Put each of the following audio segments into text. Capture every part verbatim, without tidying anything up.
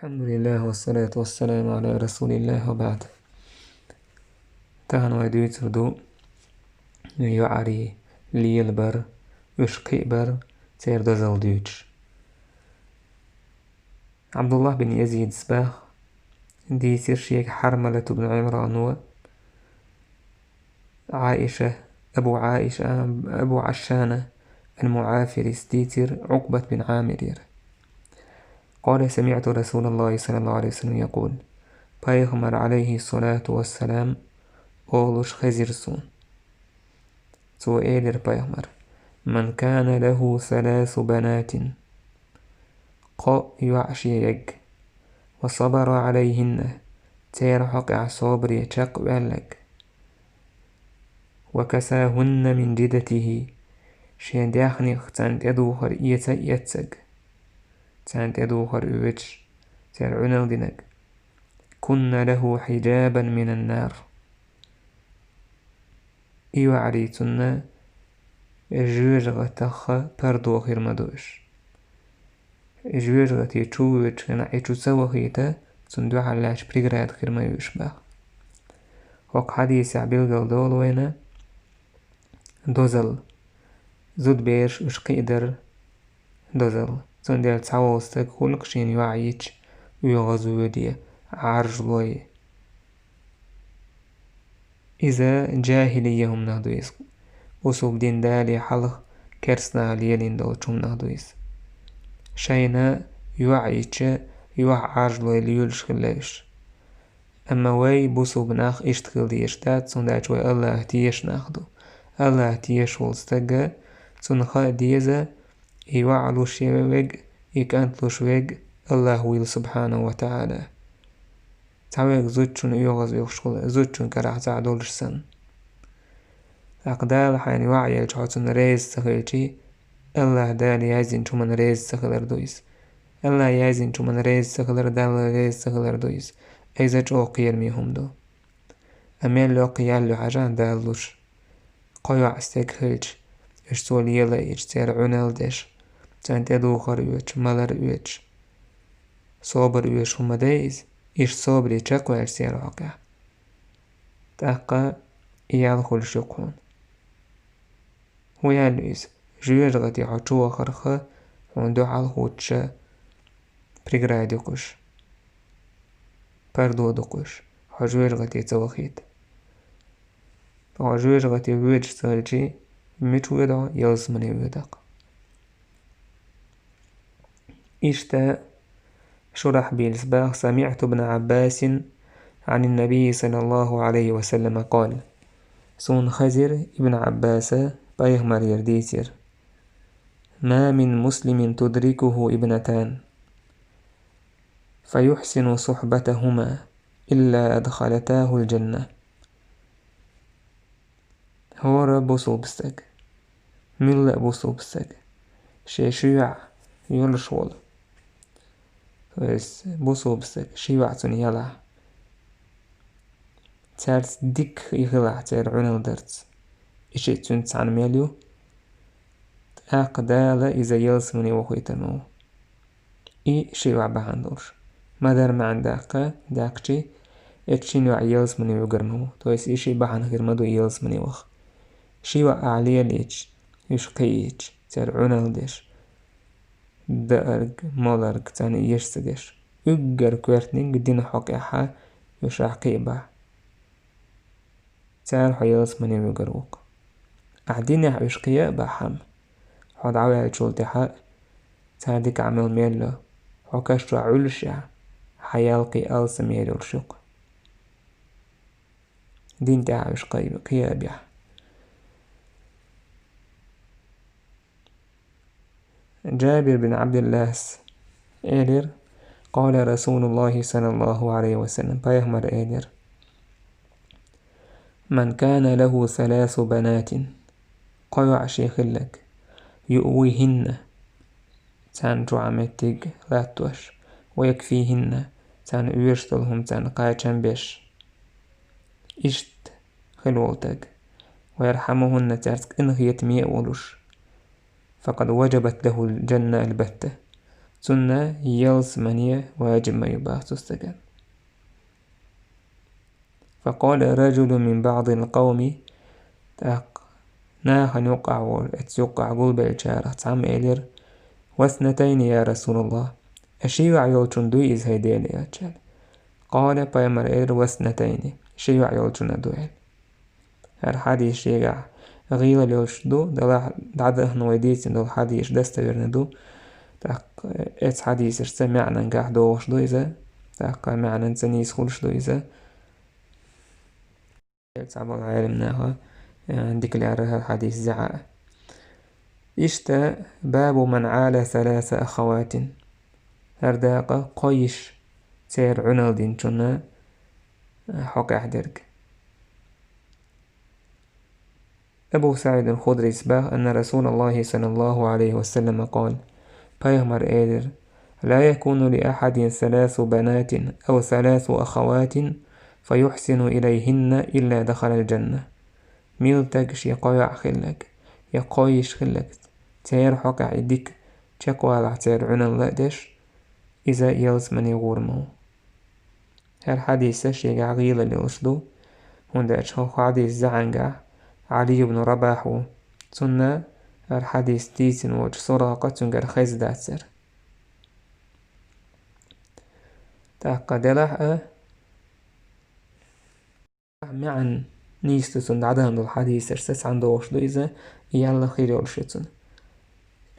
الحمد لله والصلاة والسلام على رسول الله وبعد. Тахана вай дуьйцур ду йоӀарий лелабар, уьш кхиабар, церан дозалла дуьйцуш. Ӏабдуллахь бин Язида баха, дийцира шега Хьармалат бин Ӏимрана, Ӏаиша, Абу Ӏаиша, Абу Ӏашшана ал-МуӀафири дийцира Ӏукъбат бин Ӏамирера. قال: سمعت رسول الله صلى الله عليه وسلم يقول: Пайхамар, Ӏалайхи ссалату вассалам, олуш хезира суна. Цо элира, пайхамара: من كان له ثلاث بنات, кхо йоӀ шен ерг, وصبر عليهن, церан хьокъехь собаре чекх а ваьлларг, وكساهن من جدته, шен даьхнех царна тӀедухар эца а эцнарг, царна тӀедухар оьцуш, церан Ӏуьнал динарг, كن له حجابا من النار. И йоӀарий цунна жоьжахатех пардо хир ма ду уьш. Жоьжахате чу воьдучу хенахь и чу ца вахийта, цунна дуьхьал лаьтташ преграда хир ма ю уьш боху. ХӀокху хьадисехь билгал долу вайна дозалла, зудабераш уьш кхиадар дозалла. Цундела цхьаволу стаг хуьлу-кх шена йоӀ йича оьгӀазвоьдий, Ӏаржлой. Иза джахӀилия хӀуманах ду иза. Бусулба дин далале хьалха керстанаша лелийна долчу хӀуманах ду иза. Шайна йоӀ йича, юьхь Ӏаржлой лелаш хилла уьш. Амма вай бусулба нах иштта хила дезаш дац, цундела вай АллахӀ тешаш нах ду. АллахӀ тешаш волу стага, цунна хаа деза, и йоӀ луш верг, и кӀант луш верг АллахӀ вуйла, субхьанаху ва таӀала. Цхьаверг зудчунна оьгӀазвоьдуш хуьлу, зудчун карахь цхьаъ долуш санна. ТӀаккха Дала хьайна йоӀ елча, хьо цунна реза ца хилчий, АллахӀ Дала яздинчу хӀуманна реза ца хилар ду иза. АллахӀ яздинчу хӀуманна реза ца хилар, Далла реза ца хилар ду иза. Иза чӀогӀа кхераме хӀума ду. Амма мел йоккха ял ю хьажахь Дала луш. Кхо йоӀ стеган хилча, уьш цо лелайича, церан Ӏуьнал деш, царна тӀедухар оьцуш, малар оьцуш, собар оьшуш хӀума дай иза, иштта собаре чекхваьлча церан хьокъехь, тӀаккха и ял хуьлуш ю-кх хьуна. ХӀун ял ю иза? Жоьжахате хьо чу вахарх хьуна дуьхьал хӀуттуш преграда ю-кх уьш, пардо ду-кх уьш, хьо жоьжахате ца вахийта. Хьо жоьжахате воьдуш ца хилчий, мича воьду хьо? Ялсамане воьду-кх. Иштта Шурахьбилас боху: سمعت ابن عباس عن النبي صلى الله عليه وسلم قال. Суна хезира Ибн Ӏаббаса пайхамарера дийцира: ما من مسلم تدركه ابنتان فيحسن صحبتهما إلا أدخلتاه الجنة. ХӀора бусулба стаг, милла а бусулба стаг, шен ши йоӀ йолуш волу, то есть бусулба стаг, ши йоӀ цунна ялахь, цаьрца дика и хилахь, церан Ӏуьнал дарца, и шиъ цуьнца цхьаьна мел ю, тӀаккха Дала иза ялсамане вохуьйтур ма ву. И ши йоӀ бахьана долуш. Ма-дарра маьӀна даккха, даьккхичий, оцу шина йоӀан ялсамане вуьгур ма ву. То есть и шиъ бахьана хир ма ду ялсамане ваха. Ши йоӀ ахь лелийча, уьш кхиийча, церан Ӏуьнал деш, даарг, маларг, царна эша ца деш, уггар коьртаниг дина хьокъехь уьш ахь кхиабахь, цара хьо ялсамане вуьгур ву-кх. Ахь динехь уьш кхиа а бахьана, хьо дӀаваьллачул тӀаьхьа цара дика Ӏамал мел ло, хьо каш чохь Ӏуьллушехь, хьан ял кхин алсамъер йолуш ю-кх. Дин тӀехь уьш кхи-, кхиа а бехь. Джабир бин Ӏабдиллахьас элира: قال رسول الله صلى الله عليه وسلم, пайхамара элира: من كان له ثلاث بنات, кхо йоӀ шен хилларг, يؤويهن, царна чохь меттиг латтош, ويكفيهن, царна оьшуш долу хӀума царна кхачам беш, иштта хилла волу стаг, ويرحمهن, цаьрца къинхетаме а волуш, فقد وجبت له الجنة البتة, цунна ялсамани важиб ма ю бах цу стагана. فقال رجل من بعض القوم, тӀаккха нахана юкъахь волу, эцу юкъахь гулбеллачарах цхьамма элира: «واثنتين يا رسول الله». А ши йоӀ йолчун дуй иза, хӀай Делан элча? قال, пайхамар элира: «واثنتين», ши йоӀ йолчунна ду аьлла. ХӀара хьадис шегахь гӀийла йолуш ду, делахь дӀадахана вай дийцина долу хьадисаш достоверно ду, тӀаккха эцу хьадисашца маьӀнангахь догӀуш ду иза, тӀаккха маьӀнанца нийса хуьлуш ду иза. Цхьаболу Ӏелам наха, э, дика лаьрра хӀара хьадис зӀе а. Иштта, باب من عال ثلاث أخوات. ХӀара дакъа кхо йиш церан Ӏуналла динчунна, э, хьокъехь дерг. Абу СаӀид аль-Худрис баха: أن رسول الله صلى الله عليه وسلم قال, пайхамар элира: «لا يكون لأحد ثلاث بنات أو ثلاث أخوات فيحسن إليهن إلا دخل الجنة». Мила стаг шен кхо йоӀ хилларг, я кхо йиш хилларг, церан хьокъехь и дика чекхвалахь церан Ӏуналла а деш, иза ялсамане гӀур ма ву. ХӀара хьадис шегахь гӀийла лелаш ду, хӀунда аьлча хӀокху хьадис зӀенгахь Ӏали ибн Рабах ву. Цунна хӀара хьадис дийцина волчу Суракъа цуьнгара хезна дацара. ТӀаккха делахь а, маьӀна нийса ду цунна дӀадахана долу хьадисашца цхьаьна догӀуш ду иза, ялла хир йолуш ю цунна.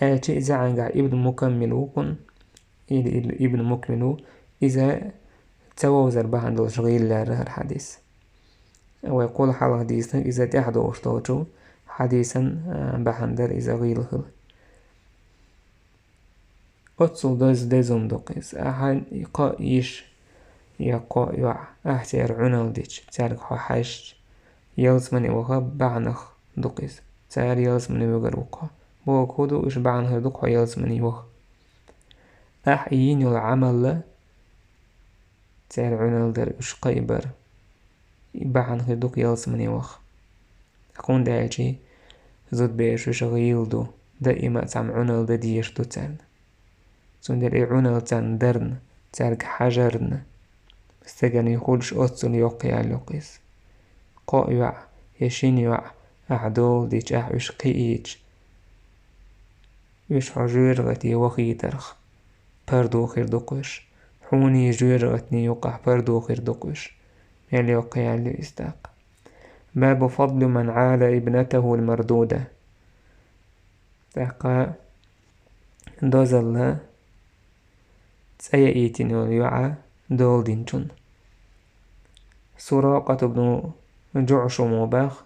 Аьлча и зӀенгахь Ибн Мукаммил ву кхунна, или, или Ибн Мукмил ву, иза ца вовзар бахьана долуш гӀийла лаьрра хӀара хьадис. Вай кхул хьалха дийцинарг иза тӀаьхьа догӀуш долчу хьадисан, а, бахьана дара иза гӀийла хила. Оццул деза деза хӀума ду-кх иза. Ахьа кхо йиш, я кхо йоӀ, ахьа церан Ӏуналла дича, цаьрга хьо хьаьжча, ялсамане ваха бахьанах ду-кх иза. Цара ялсамане вуьгур ву-кх хьо. Бохург хӀун ду, уьш бахьана хир ду-кх хьо ялсамане ваха. Ахьа йина йолу Ӏамал а церан Ӏуналла дара, уьш кхиабар. И бахьана хир ду-кх ялсамане ваха. ХӀунда аьлча зудбераш уьш гӀийла ду, даима а цхьамма Ӏуналла дан дезаш ду царна. Цундела и Ӏуналла царна дарна, цаьрга хьажарна, стеган хуьлуш оццул йоккха ял ю-кх иза. Кхо йоӀ я шина йоӀ ахьа дола дича, ахьа уьш кхиийча, уьш хьо жоьжахате вахийтарх пардо хир ду-кх уьш. Хьуний жоьжахатний юккъахь пардо хир ду-кх уьш. Мел йоккха ял ю иза тӀаккха. باب فضل من عال ابنته المردودة. ТӀаккха дозалла цӀа яийтина йолу йоӀа дола динчунна. Суракъат ибн ЖуӀшума баха: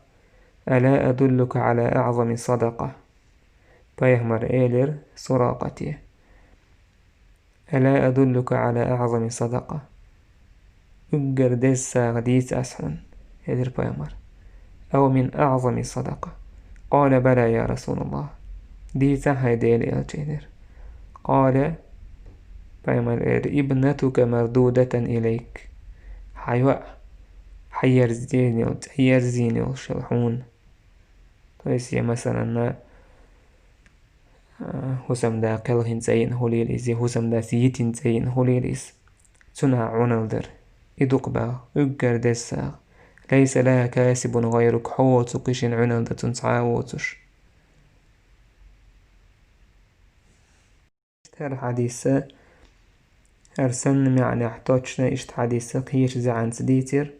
«ألا أدلك على أعظم صدقة؟» Пайхамар элира Суракъате: «ألا أدلك على أعظم صدقة؟» Уггар деза сагӀа дийца ас хьуна, элира пайхамар. «أو من أعظم صدقة؟» قال: «بلى يا رسول الله». Дийца, хӀай Делан элча, элира. قال, пайхамар элира: «ابنتك مردودة إليك». Хьан йоӀ, хьан ерзийна йолу, цӀа ерзийна йолуш йолу хьуна. То есть, я, масалан, а, хӀусамда кхелхина цӀа йина хуьлийла иза, я хӀусамдас йитина цӀа йина хуьлийла иза. Цунах Ӏуналла дар. И ду-кх баха уггар деза сагӀа. «ليس لها كاسب غيرك», хьо воцург кхин шена Ӏуналла дан цунна цхьа а воцуш. ХӀара хьадис а, хӀара санна маьӀнехь точно иштта хьадис а кхечу зӀенаца дийцира.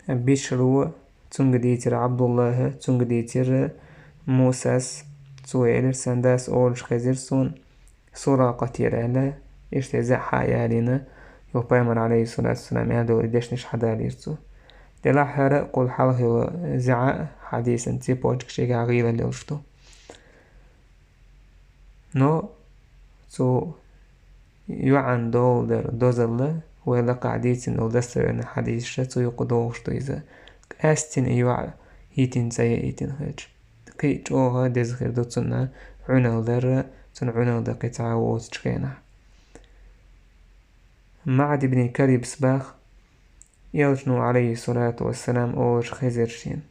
Бишра, цуьнга дийцира ӀабдуллахӀа, цуьнга дийцира Мусас, цо элира: «Сан дас олуш хезира суна, Суракъатера аьлла, иштта зӀе хьа а ялийна, йо пайхамар, алейхиссалату вассалам, аьлла долу и дешнаш хьадалийра цо». Делахь хӀара а кхул хьалха йолу зӀе а хьадисан цепочка шегахь гӀийла лелаш ду. Но цу йоӀан дола дар дозалла вай лакхахь дийцина долу достоверный хьадисаша цу юкъа догӀуш ду иза, къаьстина и йоӀ йитина цӀа яийтина хилча. Кхин а чӀогӀа деза хир ду цунна Ӏуналла дар, цунна Ӏуналла дан кхин цхьа а воцучу хенахь. МаӀд ибн Карибс баха, элчано, алейхиссалату вассалам, олуш хезира шена: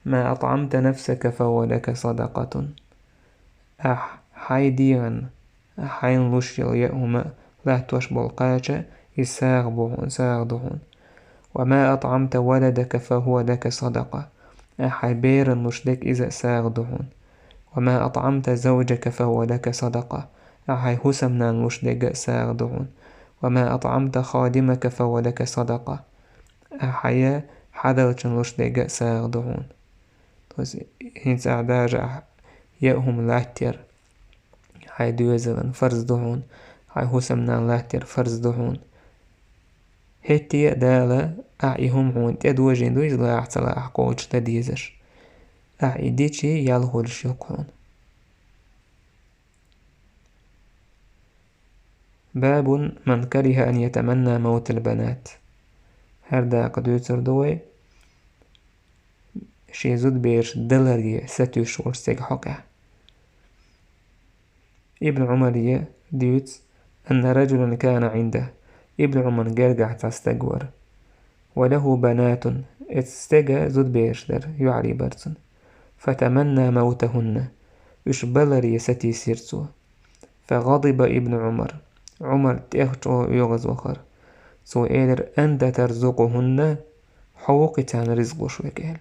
«ما أطعمت نفسك فهو لك صدقة». Ахь хьайн дегӀан Ахь хьайна луш йолу яа хӀума латтош болу кхача, иза сагӀа бу хьуна, сагӀа ду хьуна. «وما أطعمت ولدك فهو لك صدقة». Ахь хьайн берана луш дерг иза а сагӀа ду хьуна. «وما أطعمت زوجك فهو لك صدقة». Ахь хьайн хӀусамнана луш дерг а сагӀа ду хьуна. «وما أطعمت خادمك فهو لك صدقة». Ахь хьайн хьадалчун луш дерг а сагӀа ду хьуна. То есть, хӀинца ахь даже ахь яа хӀума латтор, хьайн доьзалан фарз ду хьуна, хьайн хӀусамнана латтор фарз ду хьуна. ХӀетте а Дала ахь и хӀума хьуна тӀедожийна ду, иза лаахь ца лаахь кхочуш дан дезаш. Ахь и дичи ял хуьлуш ю-кх хьуна. باب من كره أن يتمنى موت البنات. ХӀара дакъа дуьйцур ду вай шен зудабераш даларе сатуьйсуш волчу стеган хьокъехь. Ибн Ӏумаре дуьйцу: «أن رجلا كان عنده». Ибн Ӏумаран гергахь цхьа стаг вара. «وله بنات». Эцу стеган зудабераш дара, йоӀарий бара цуьнан. «فتمنى موتهن». Уьш баларе сатийсира цо. «فغضب ابن عمر». Ӏумар тӀех чӀогӀа оьгӀазвахара. Цо элира: «أنت ترزقهن», хьо ву-кх царна ризкъ луш верг аьлла.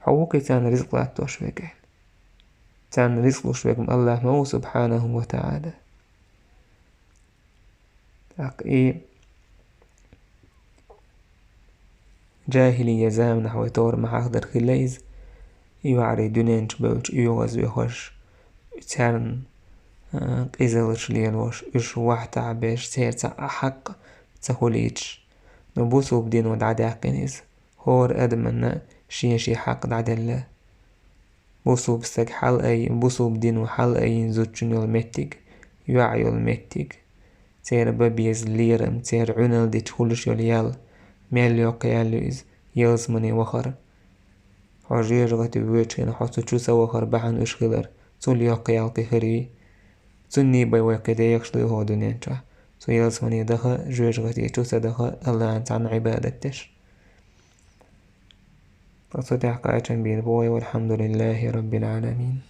Хьо ву-кх царна ризкъ латтош верг аьлла. Царна ризкъ луш верг-м АллахӀ ма ву, субхьанаху ва таӀала. ТӀаккха и жахӀилия заманахь вай товр ма хьахдар хилла иза, и йоӀарий дуьнен чу бевлча оьгӀазвехаш, царна, а, къизаллаш лелош, уьш вахьтахь беш, церан цхьа а хьакъ ца хуьлуьйтуш. Но бусулба дино дӀадаьккхина иза. ХӀора адаманна шен-шен хьакъ дӀаделла. Бусулба стаг хьалаайина, бусулба дино хьалаайина зудчун йолу меттиг, йоӀ йолу меттиг, церан бан беза лерам, церан Ӏуьналла дича хуьлуш йолу ял, мел йоккха ял ю иза, ялсамане вахар. Хьо жоьжахати воьдучу хенахь хьо цу чу ца вахар бахьана уьш хилар, цул йоккха ял кхин хир юй? Цунний бен вай кхин дехаш дуй хӀокху дуьнен чохь? Цу ялсамане даха, жоьжахати чу ца даха, АллахӀан цхьанна Ӏибадат деш. Ткъа цу тӀехь кхачам бийр бу вай, валхьамдулиллахӀи раббил Ӏаламин.